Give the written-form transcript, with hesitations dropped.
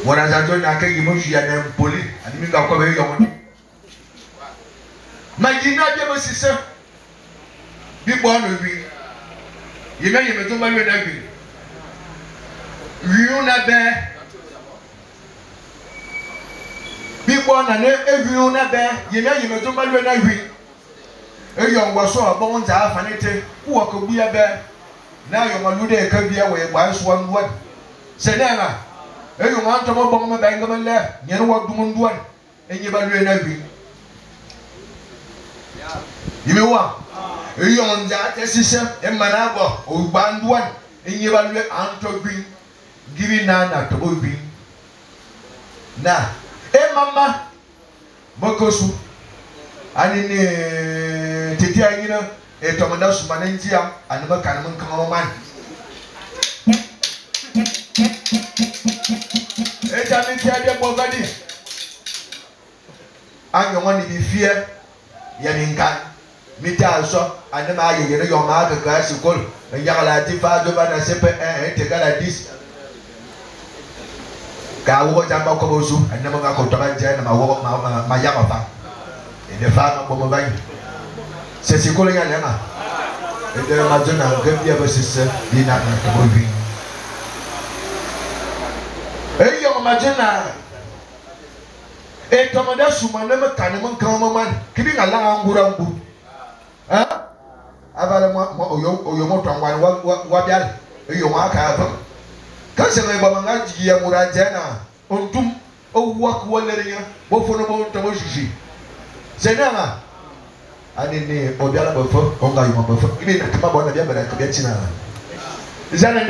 Môr a za dzô naa a ke yem mvi ane impoli ane mi nga kobe éyong di. Ma yi naa bia besise bi boan ôwiñ. Ye mia yem é dzôm ba luè naa wiñ? Wiñ ô ne abèè. Bi boan ane é wiñ ô ne abèè. Ye mia yem é dzôm ba luè naa wiñ? Éyong wa so abong ndzaa afan été, ku wa ke bui abèè. Naa ayong alu déé ke biè, wa ye bo a sua nduan. Se nèè nga, éyong a ntoo mebong mebèñ nge me lèè, niène wa dum nduan, énye ba luè naa wiñ. Ye mi wokh? Éyong ndzaa té sise é mana bo ôyugba nduan, énye ba luè a ntoo wiñ, nge bi ne a ne a tobe wiñ. Naa, é mam ma, me ke ôsu, ane ne tete a ñine étom da sumane ndziang ane me kane minkang meman. É dzam é tsiè bia bo ve di, a ñong ane bifiè ya minkang mi taa so ane maa ye yen éyong maa ke ke a sikôlô. N'yaghle a dzi faa adzô ve naa CP1 est égal à 10. Kaa wokh é dzam ba kobe ôsu, ane me nga ke tobe a dzèè naa ma wokh ma yaghe faa. Éde faa ma bo me va ñi. Se sikôlô ña lè ma. Éde ma dzô naa nge bia besese bi ne ane tobe wiñ. Éyong ma dzô naa étom da sumane me kane minkang meman, ki bi nga lang a ngura mbu. Aval ôyôm ôtoa ngoan wa byale éyong a k'a vem. Ke zeng éba me nga dzighi ya mura dzèè naa, Ntum ô wua ki wa lere ñe bo fônô bo ntome jiji. Ze naa ña, ane ne ô byale befe ô nga yôme befe. Nge bi ne ki ma bo naa bia bera ke bia tsini. Za a ne?